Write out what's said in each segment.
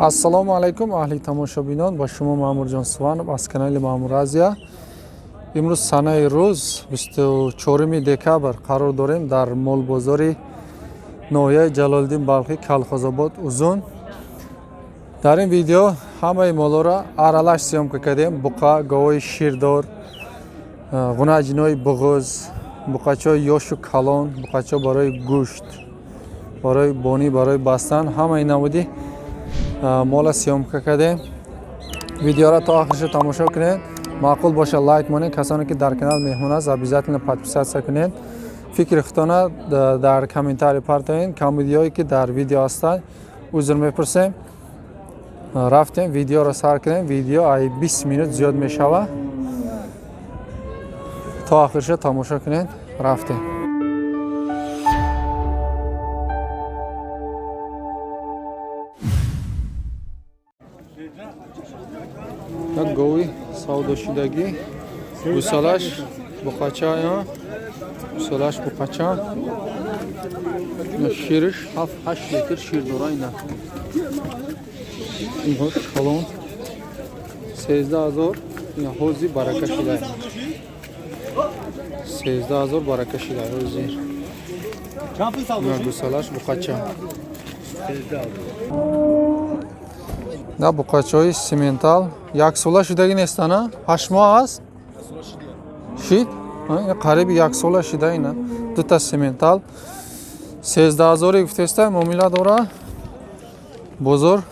Ассалому алайкум, аҳли тамошобинон, ба шумо Маъмурҷон Суванов аз канали Маъмур Азия. Имрӯз санаи рӯз 24 декабр қарор дорем дар молбозори ноҳияи Ҷалолиддин Балхӣ, Калхозобод, Узун. Дар ин видео ҳамаи молҳоро аралаш съёмка кардем: буқа, говои ширдор, ғунаҷинои буғуз, буқачаҳои ёшу калон, буқачаҳо барои гӯшт, барои бонӣ, барои бастан, ҳамаи намуди мола съёмка кардем. Видеоро то охирша тамошо кунед. Маъқул боша, лайк монед. Касоне ки дар канал меҳмон аст, обязательно подписаться кунед. Фикри худтона дар комментарий партоед. Камбудиҳое ки дар видео ҳастанд, узр мепурсем. Рафтем, видеоро сар кунем. Видео ай 20 минут зиёд мешавад. То охирша тамошо кунед. Рафтем. Як гови савдошудагӣ, гусалаш буқача, гусалаш буқача, шириш 7-8 литр шир дора. Ина инҳо калон, 13 000. Ина ҳози барака шуда, 13 000 барака шуда ҳози. Гусалаш буқача. На буқачаҳои симентал яксола шудагӣ нестана, 8 моҳ аст шид, қариби яксола шида. Ина дута симентал 13 000 гуфтеста, муомила дора. Бозор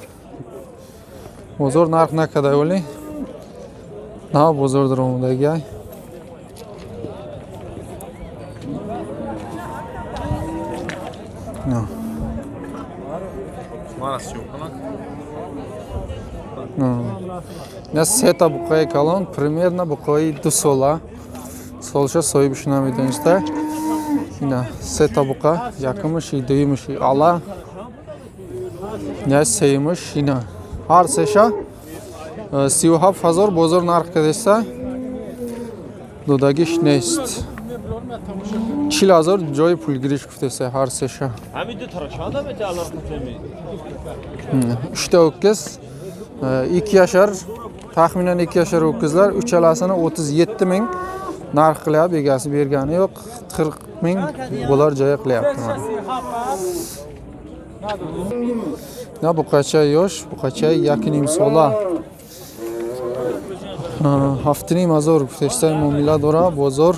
нарх накарда, вале на бозор даромадагиай. На сета буқаи калон, примерно буқаи 2 сола, солша соҳибаш намедониста. Ина сета буқа: якумаш, дуюмаш ала, я сеюмаш. Ина ҳар сеша 37 000 бозор нарх кардеста, додагиш нест. 40 000 ҷои пулгириш гуфтеста ҳар сеша. Uchta ho'kiz, 2 yashar, taxminan 2 yashar ho'kizlar. Uchalasini 37 000 narx qilyapti, egasi bergani yo'q, 40 000 bo'lar joyi qilyapti. На буқача ёш, буқачаи 1,5 сола, 7500 гуфтеста, муомила дора. Бозор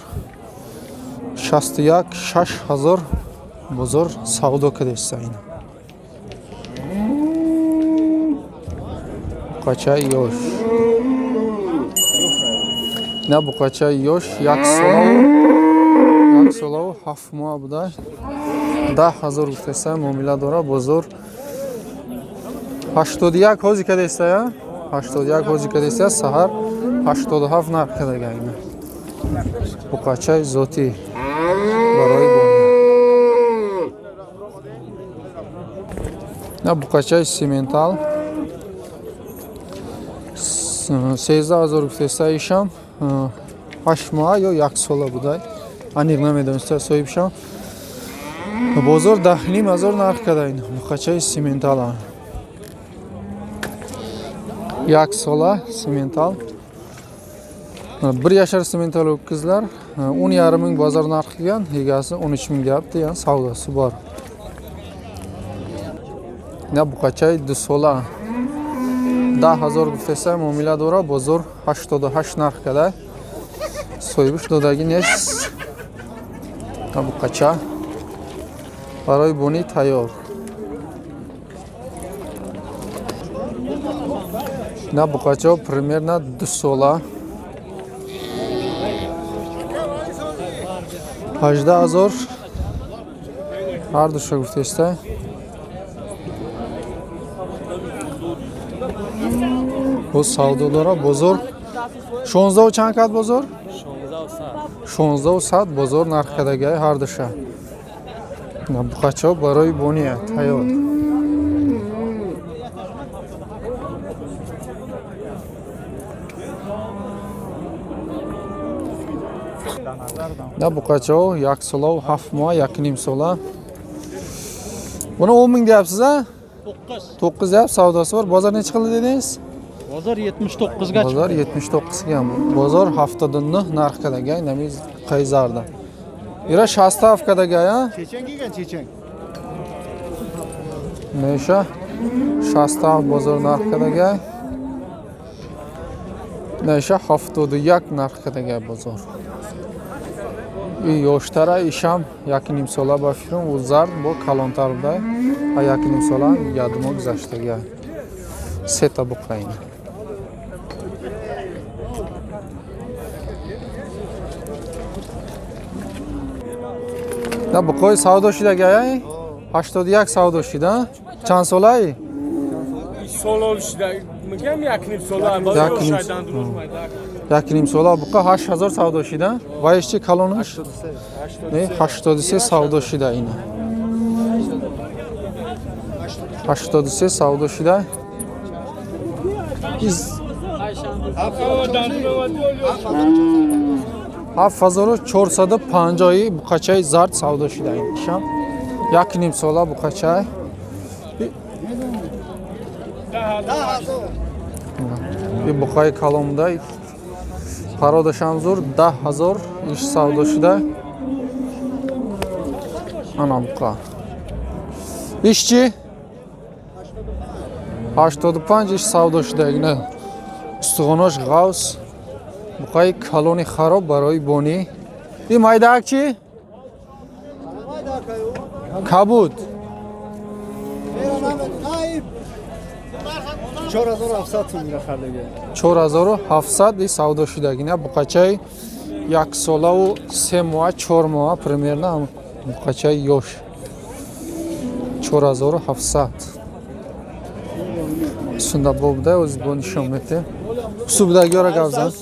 61 6000 бозор савдо кардеста. Ина буқачаи ёш, ина буқачаи ёш, 1 солаву 1 солаву 7 моҳ буда, 10 000 гуфтеста, муомила дора. Бозор 81 ҳози кардеста, 81 ҳози кардеста, саҳар 87 нарх кардага. Ина буқачаи зотӣ барои бонӣ. На буқачаи симентал 13 000 гуфтеста, ишам 8 моҳа ё 1 сола буда, аниқ намедониста соҳибшам. Бозор 10 500 нарх карда. Ин буқачаи симентала, 1 сола симентал, 1 yashar симентал ho'kizlar 10 500 bozor narxi qilgan, egasi 13 000 deyapti, ya'ni savdosi bor. На буқачаи 2 сола 10 000 гуфтеста, муомила дора. Бозор 88 нарх карда, соҳибаш додагӣ нест. На буқача барои бонӣ тайёр. На буқачаҳо примерно 2 сола, 18 000 ҳар душа гуфтеста. Боз савдо дора. Бозор шонздаҳу чанд кард? Бозор 16 100 бозор нарх кардагиай ҳар душа. Буқачаҳо барои бония тайёр. На буқачаҳо 1 солаву 7 моҳ, 1,5 сола. Buni 10 000 deyapsiz, a? 9. 9 savdosi bor. Bozor necha qildi dedingiz? Bozor 79 ga. Bozor 79 ga. Bozor 79 narxga, namiz qayzarda. Ира 67 кадаga, ya? Chechen kelgan, chechen. Nesha? 67 bozor narxga. Nesha 71 нархкадага бозор. И ёштара ишам 1,5 сола ба фикрам, ӯ зард бо калонтар буда, а 1,5 сола ядмо гузаштага. Сета буқайна. На буқои савдо шидага, 81 савдо шида. Чанд солаи? Сол шида. Мегам 1,5 сола. 1,5 сола буқа 8000 савдо шида. Ва иш чи калонаш? Не, 83 савдо шида ина. 83 савдо шида. Из 7450 буқачаи зард савдо шида ин шам. 1,5 сола буқачай. И буқаи калон буда. Пародашам зур 10000 иш савдо шуда. Ана буқа. Иш чи? 85 иш савдо шуда. Ина устухонош ғавс. Буқаи калони хароб барои бонӣ. И майдаак чи? Кабуд. 4700 сум хардага. 4700 и савдо шудагӣ. На буқачаи 1 солаву 3 моҳ, 4 моҳ примерно буқачаи ёш. 4700. Сунда бобда оз бо нишон мете. Субдагиёра гап зан.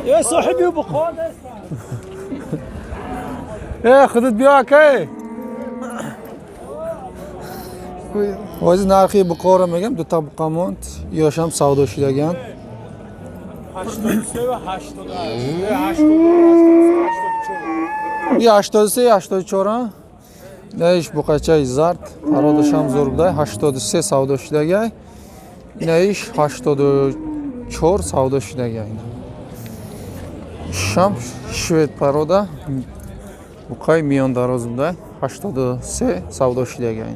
Э соҳиби буқо. Э худат биё акай. Ози нархи буқоро мегам, дута буқа монд, ёшам савдо шудаган. 83 ва 88. 84. И 83, 84. Наиш буқачаи зард, пародашам зур буда, 83 савдо шудагай. Наиш 84 савдо шудагай. Шам швед парода, буқаи миёндароз буда, 83 савдо шудагай.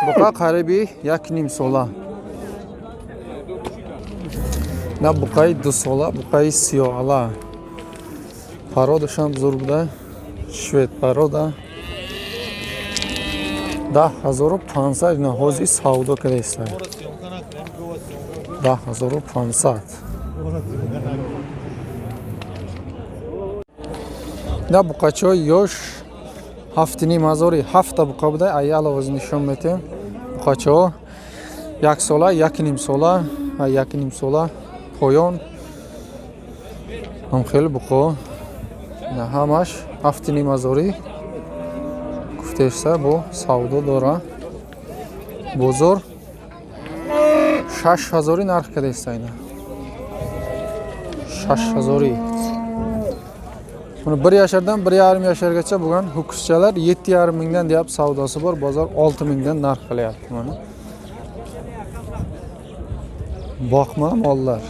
Буқа қариби 1,5 сола. На буқаи 2 сола, буқаи сиёҳала. Пародашам зур буда, швед парода. 10500 на ҳозир савдо кардааст. 10500. На буқачаҳои ёш 7500 ҳафта буқа буда, аяла оз нишон метем. Буқачаҳо 1 сола, 1,5 сола ва 1,5 сола поён. Ҳам хеле буқо. На ҳамаш 7500 гуфтеса бо савдо дора. Бозор 6000 нарх кардааст ина. 6000. Buni 1 yashardan 1,5 yashargacha bo'lgan ho'kizchalar 7,5 mingdan deyap savdosi bor. Bozor 6 mingdan narx qilyapti mana. Boqma mollar.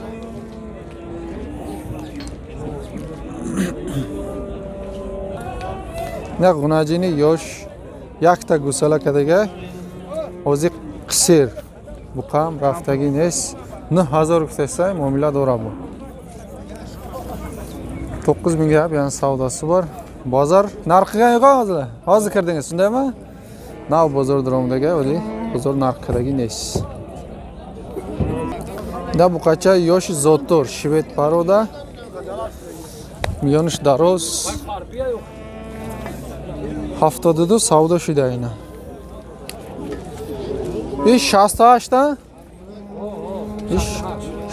На г'унajini yosh якта гусала кадага ҳозир қисир буқам рафтагӣ нест. 9000 гуфтаса муомила дора бу. 9 mingga yana savdosi bor. Bozor narxiga yo'q hozir. Hozir kirdingiz, shundaymi? Nav bozor durumidagi o'zi bozor narxidagi next. Da buqacha yosh zotor shved paroda. Miyonish daroz. 72 savdo shida ina. Ish 68 da? Ish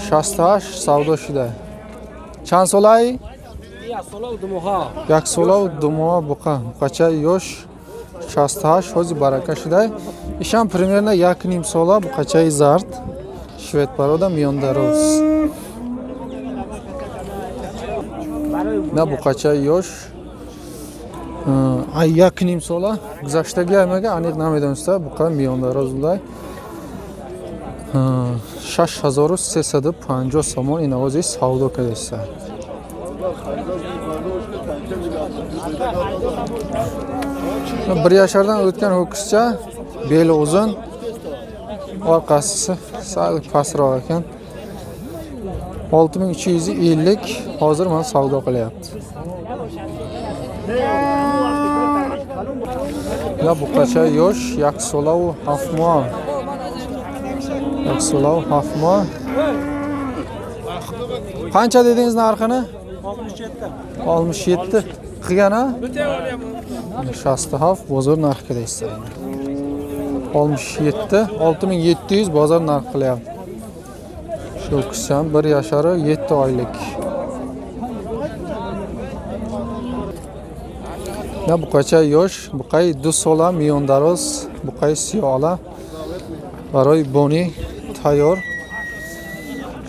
68 savdo shida. Чанд солаи? 1 сола 2 моҳ буқа. Буқача ёш 68 ҳози барака шуда. Ишам примерно 1,5 сола буқачаи зард. Швед парода миёндароз. На буқачаи ёш 1,5 сола гузаштагӣ мега, аниқ намедониста, буқа миёндароз будай. 6350 сомон ин овози савдо кардааст. Bir yashardan o'tgan ho'kizcha, beli uzun, orqasi sal pastroq ekan. 6250 hozir mana savdo qilyapti. Ya buqacha yosh, 1 sola u 7 moh. 1 sola u 7 moh. Qancha dedingiz narxini? 67. 67 qilgan ha? 67 bozor narxi deysiz. 67 6700 bozor narxi qilyapti. Shu qizcham 1 yashari 7 oylik. Ya buqacha yosh, buqay 2 sola miyondaroz, buqay siyola барои бонӣ тайёр.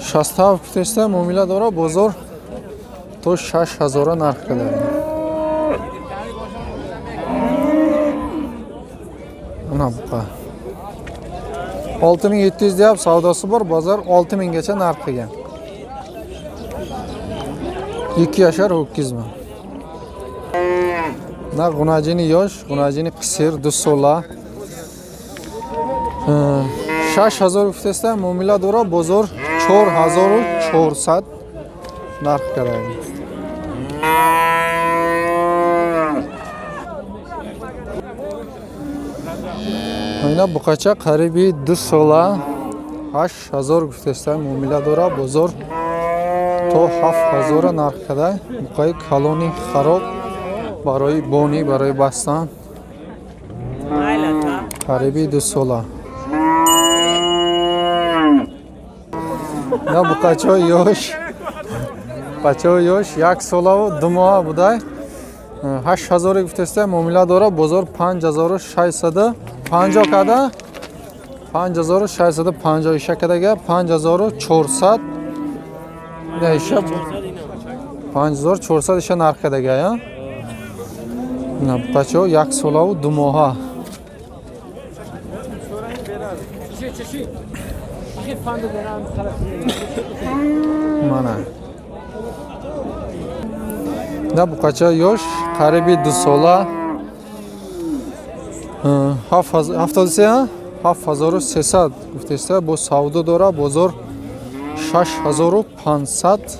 67 кутеста муомила дора, бозор то 6000 нарх кардааст. Ana buqa. 6700 deyap savdosi bor, bozor 6000 gacha narx qilgan. 2 yashar ho'kizmi. Na g'unajini yosh, g'unajini qisir 2 sola. 6000 гуфтеста муомила дора, бозор 4400 нарх кардааст. Ина буқача қариби 2 сола 8000 гуфтеста муомила дора, бозор то 7000 нарх карда. Буқаи калони хароб барои бонӣ, барои бастан қариби 2 сола. На буқачаҳои ёш, бачаҳои ёш 1 солаву 2 моҳа будай. 8000 гуфтеста муомила дора, бозор 5650 када, 5650 иша кадага, 5400 не иша 5400 иша нарх кадага я. На бачаҳо 1 солаву 2 моҳа. Mana. На буқача ёш қариби 2 сола 73 7300 гуфтеста, бо савдо дора, бозор 6500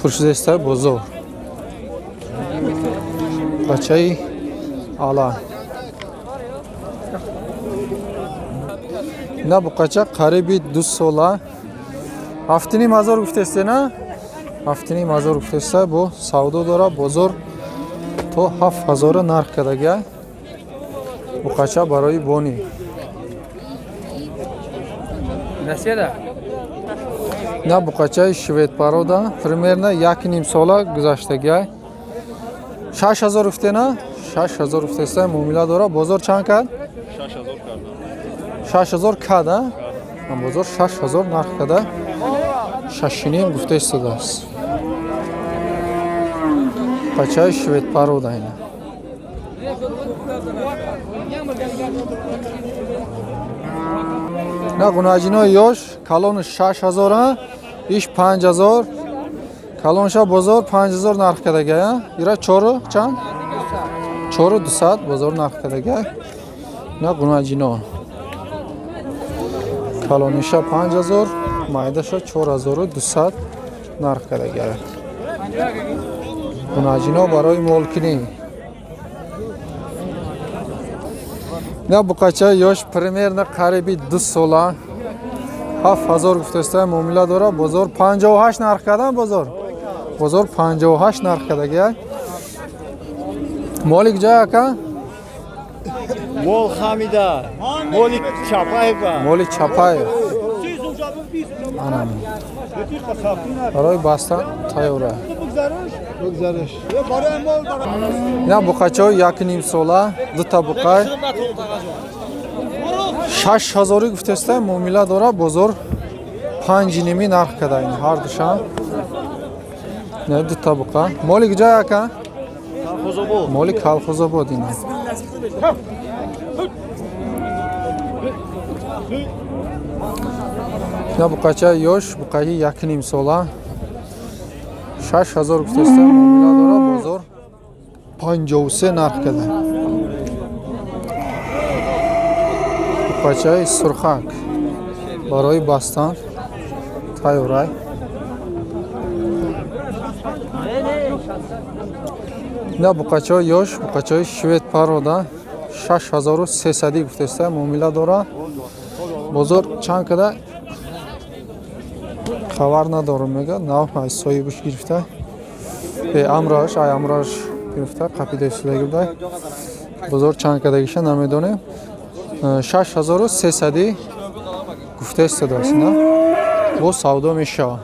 фурӯшидаста бозор. Бачаи ала. На буқача қариби 2 сола 7500 гуфтесте на? 7500 гуфтеста, бо савдо дора, бозор то 7000 нарх кардага. Буқача барои бонӣ. На буқачаи шведпарода примерно 1,5 сола гузаштагиай. 6000 гуфте на? 6000 гуфтеста муомила дора, бозор чанд кард? 6000 кард. 6000 кард, а? Бозор 6000 нарх карда. 6,5 гуфта истодааст. Бачаи шведпарода ина. На гунаҷинои ёш калони 6000, иш 5000. Калонша бозор 5000 нарх кардага. Ира 4 чанд? 4200 бозор нарх кардага. На гунаҷино. Калониша 5000, майдаша 4200 нарх кардага. Гунаҷино барои молкинӣ. На буқача ёш примерно қариби 2 сола 7000 гуфтаста муомила дора, бозор 58 нарх кардан, бозор. Бозор 58 нарх кардага. Моли куҷо ака? Мол Хамида, моли Чапаева. Моли Чапаев. Ана. Барои бастан тайёра. Ина буқачаҳои 1,5 сола, 2 та буқай. 6000 гуфтаста муомила дора, бозор 5,5 нарх карда ин ҳар душан. Не 2 та буқа. Моли куҷо ака? Колхозобод. Моли Колхозобод ина. Ина буқача ёш, буқаи 1,5 сола. 6000 гуфтеста, муомила дора, бозор 53 нарх када. Буқачаи сурхак барои бастан тайёрай. Ина буқачаи ёш, буқачаи швед парода 6300 гуфтеста, муомила дора. Бозор чанд када хабар надорам, мега, нав ай соҳибаш гирифта. Амраш, ай амраш гирифта, қапида истидаги буда. Бозор чанд кадагиша намедонем. 6300 гуфта истодааст, на? Бо савдо мешавад.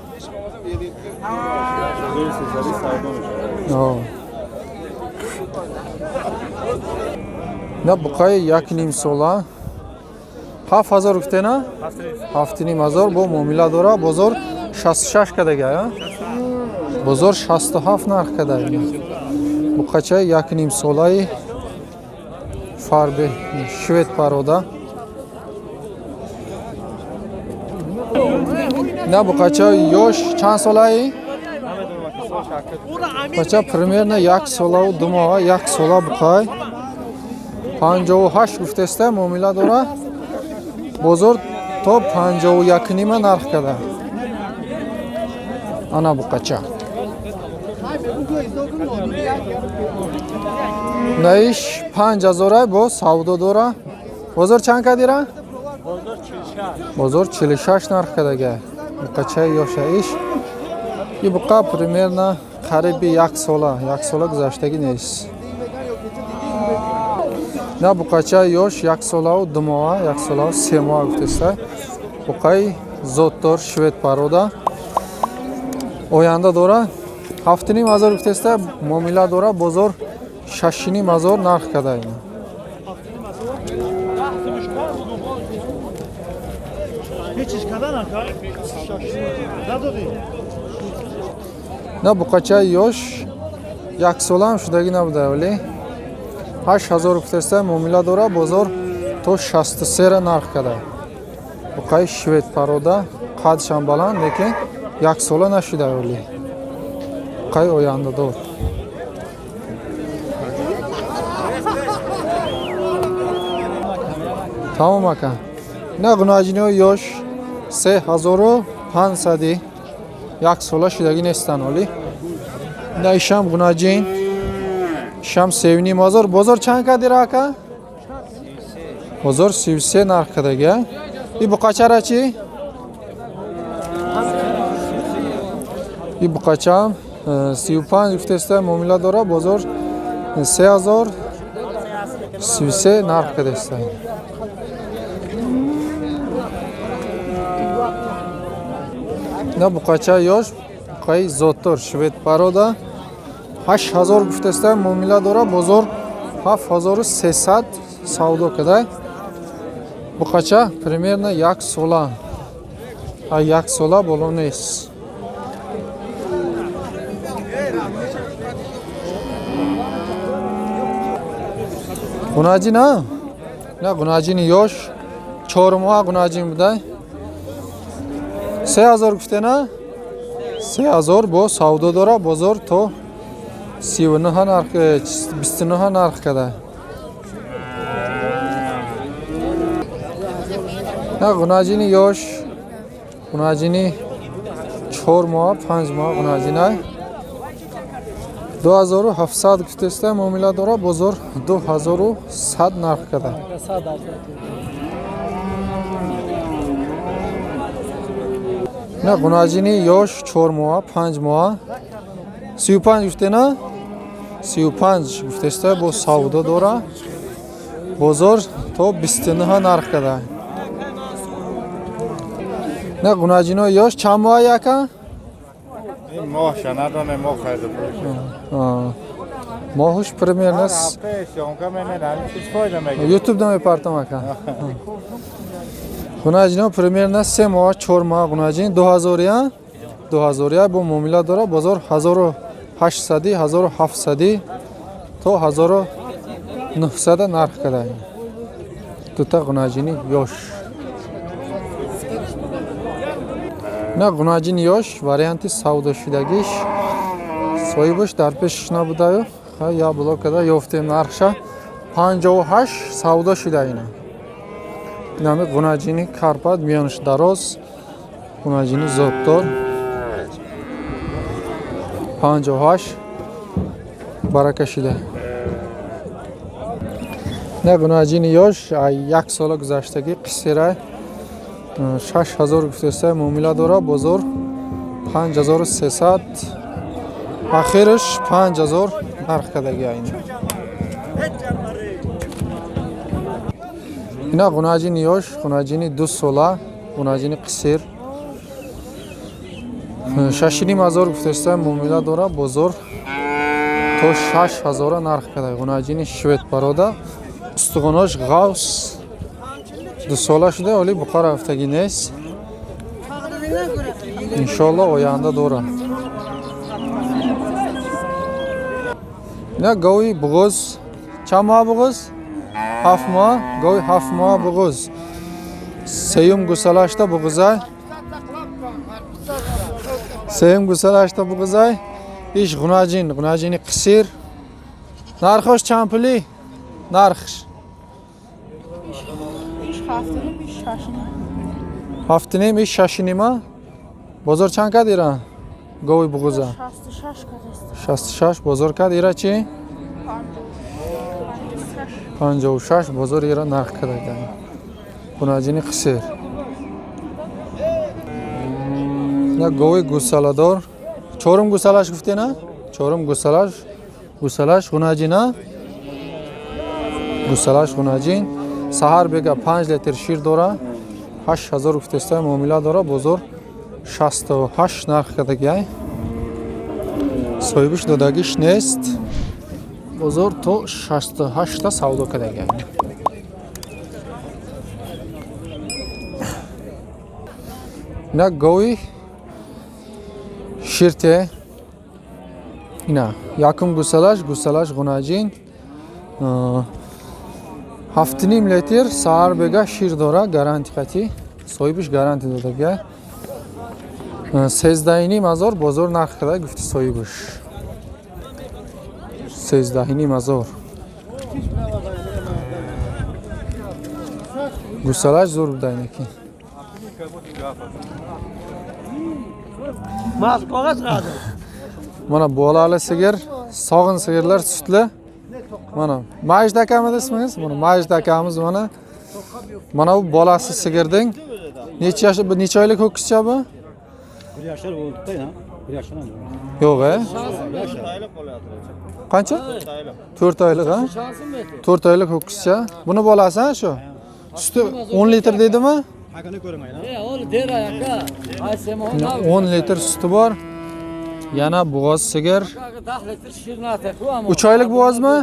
На буқаи 1,5 сола 7000 гуфте, на? 7500 бо муомила дора, бозор 66 кадага, бозор 67 нарх када. Буқачаи 1,5 солаи фарби швед парода. На буқачаи ёш чанд солаи? Буқача примерно 1 солаву 2 моҳа, 1 сола буқай. 58 гуфтеста, муомила дора. Бозор то 51,5 нарх када. Ана буқача. Наиш 5000 бо савдо дора. Бозор чанд кадира? Бозор 46 нарх кадага. Буқачаи ёша иш. И буқа примерно қариби 1 сола, 1 сола гузаштагӣ нест. На буқачаи ёш 1 солаву 2 моҳа, 1 солаву 3 моҳа гуфтеста. Буқаи зотдор швед парода. Оянда дора 7500 гуфтеста, муомила дора, бозор 6500 нарх када ина. На буқачаи ёш 1 сола ҳам шудагӣ набуда, вале 8000 гуфтеста, муомила дора, бозор то 63 нарх када. Буқаи швед парода, қадшам баланд, лекин 1 сола нашуда, вале буқаи ояндадор. Тамом ака. На гунаҷиниҳои ёш 3500, 1 сола шудагӣ нестанд оли. На ишам гунаҷин, ишам 3500. Бозор чанд кадира ака? Бозор 33 нарх кадага. И буқачара чи? И буқачам 35 гуфтеста, муомила дора, бозор 3033 нарх кадеста. На буқача ёш, буқаи зотдор швед парода 8000 гуфтеста, муомила дора, бозор 7300 савдо када. Буқача примерно 1 сола, а 1 сола боло нест. Гунаҷин, а? На гунаҷини ёш 4 моҳа гунаҷин буда. 3000 гуфте, на? 3000 бо савдо дора, бозор то 39 нарх, 29 нарх када. На гунаҷини ёш, гунаҷини 4 моҳа, 5 моҳа гунаҷинай. 2700 гуфтеста, муомила дора, бозор 2100 нарх када. На гунаҷини ёш 4 моҳа, 5 моҳа. 35 гуфте, на? 35 гуфтеста, бо савдо дора. Бозор то 29 нарх када. На гунаҷинои ёш чанд моҳа яка? Моҳша надонем, моҳ харида фурӯш. Моҳуш примерно YouTube да мепартам ака. Гунаҷино примерно 3 моҳ, 4 моҳ гунаҷин 2000 2000 бо муомила дора, бозор 1800, 1700 То 1900 нарх када. Дута ғунаҷини ёш. На ғунаҷини ёш варианти савдошудагиш соҳибаш дар пешаш набудаю. Я блокада ёфтем нархша 58 савдо шуда ина. Инами ғунаҷини Карпат миёнаш дароз, ғунаҷини зотдор 58 барака шуда. На ғунаҷини ёш як сола гузаштагӣ қисира 6000 гуфтеста муомила дора, бозор 5300, ахираш 5000 нарх кадаги айна. Ина ғунаҷини ёш, ғунаҷини 2 сола, ғунаҷини қисир 6500 гуфтеста муомила дора, бозор то 6000 нарх кадаги. Ғунаҷини швед парода, устухонош ғавс, 2 сола шуда, оли буқара рафтагӣ нест. Иншоалло оянда дора. Ина гови буғуз. Чанд моҳ буғуз? 7 моҳ. Гови 7 моҳ буғуз. Сеюм гусалашта буғузай. Сеюм гусалашта буғузай. Иш ғунаҷин, ғунаҷини қисир. Нархош чанд пули? Нархш? 7.5, иш 6.5. Бозор чанд кад ира? Гови буғуза. 66 бозор кад ира чи? 56 бозор ира нарх када. Ғунаҷини қисир. На гови гусаладор. Чорум гусалаш гуфте на? Чорум гусалаш. Гусалаш ғунаҷина. Гусалаш ғунаҷин. Саҳар бега 5 литр шир дора. 8000 гуфтеста муомила дора, бозор 68 нарх кадагиай. Соҳибиш додагиш нест. Бозор то 68 та савдо кадагиай. Ина гови ширте. Ина якум гусалаш, гусалаш ғунаҷин. 7.5 литр саҳар бега шир дора, гаранти қатӣ. Соҳибиш гаранти додагиай. 13.5 бозор нарх када гуфти соҳибиш. 13.5. Гусалаш зур буда инаки. Mana bolali sigir, sog'in sigirlar sutli. Mana Majid akamidi ismingiz? Mana Majid akamiz mana. Mana bu bolasi sigirding. Necha yosh, bu necha oylik ho'kizcha bu? 1 yoshlar bo'ldi-da, 1 yoshdan. Yo'q, Qancha? 4 oylik, ha? 4 oylik ho'kizcha. Buni bolasi ha shu? Suti 10 litr deydimi? 10 litr suti bor. Yana bo'g'oz sigir. 3 oylik bo'g'ozmi?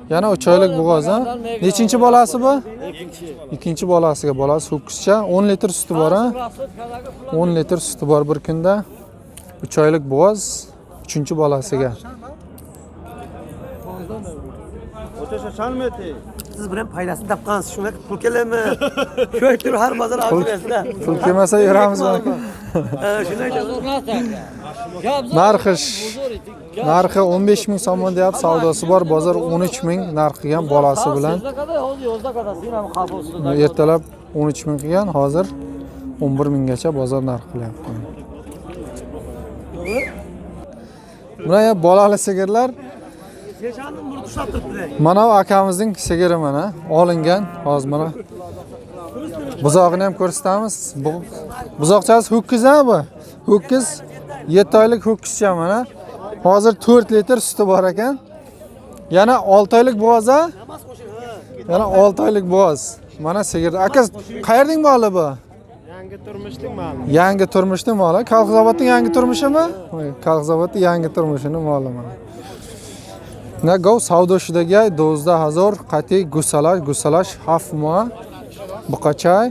Yana 3 oylik bo'g'oz, ha? Nechinchi bolasi bu? Ikkinchi bolasiga, bolasi ho'kizcha. 10 litr suti bor, ha? 10 litr suti bor bir kunda. 3 oylik bo'g'oz, 3-chi bolasiga. Siz bilan foydasini topgansiz, shunga pul keladimi? Shu aytib har bozor olib. Pul kelmasa yuramiz. Narxi 15 ming somon deyapti, savdosi bor, bozor 13 ming narx qilgan bolasi bilan. Ertalab 13 ming qilgan, hozir 11 minggacha bozor narx qilyapti. Buna bolali sigirlar. Mana bu akamizning sigiri mana olingan. Hozir mana buzog'ini ham ko'rsatamiz. Buzoqchasi ho'kiz ha bu. Ho'kiz 7 oylik ho'kizcha mana. Hozir 4 litr suti bor ekan. Yana 6 oylik bo'g'oz ha? Yana 6 oylik bo'g'oz. Mana sigir. Aka, qayerning moli bu? Yangi turmushning moli. Yangi turmushning moli. Kolxozobodning yangi turmushimi? Kolxozobodning yangi turmushining moli mana. Na gov savdo shudagi 12000 qatiy gusalash, gusalash 7 moh buqachay.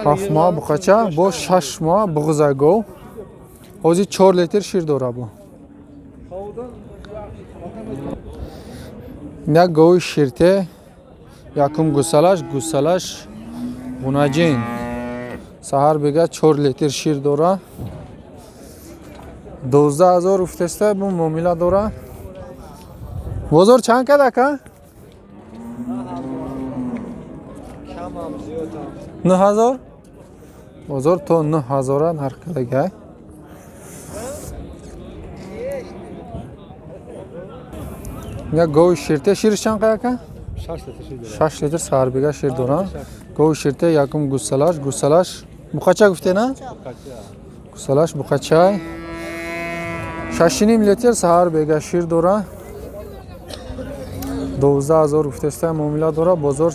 7 moh buqacha, bu 6 moh bug'za gov. Hozir 4 litr shir dora bu. Як гови ширте, якум гусалаш, гусалаш гунаҷин. Саҳар бега 4 литр шир дора. 12 000 уфтеста, бу муомила дора. Бозор чанд кад, ака? 9000? Бозор то 9000-а нарх кардагай. Як гови ширте, шириш чанд қай, ака? 6 литр саҳарбега шир дора. Гови ширте, якум гусалаш, гусалаш буқача гуфте, на? Гусалаш буқачай. 6,5 литр саҳар бега шир дора. 12 000 гуфтеста, муомила дора, бозор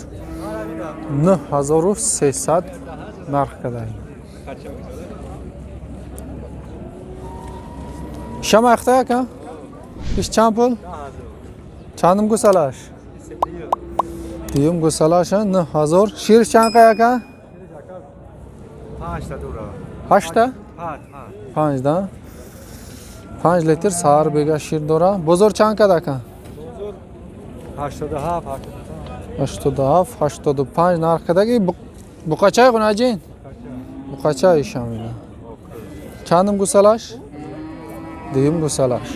9300 нарх кадай. Шама ахта, ака? Иш чанд пул? Чандум гусалаш? Дуюм гусалаш, 9000. Шириш чанд қай, ака? Ҳашта? Панҷ, да? 5 литр саҳар бега шир дора. Бозор чанд кад, ака? 87, 85 нарх кадаги. Буқачай, ғунаҷин? Буқачай ишам ина. Чандум гусалаш? Дуюм гусалаш.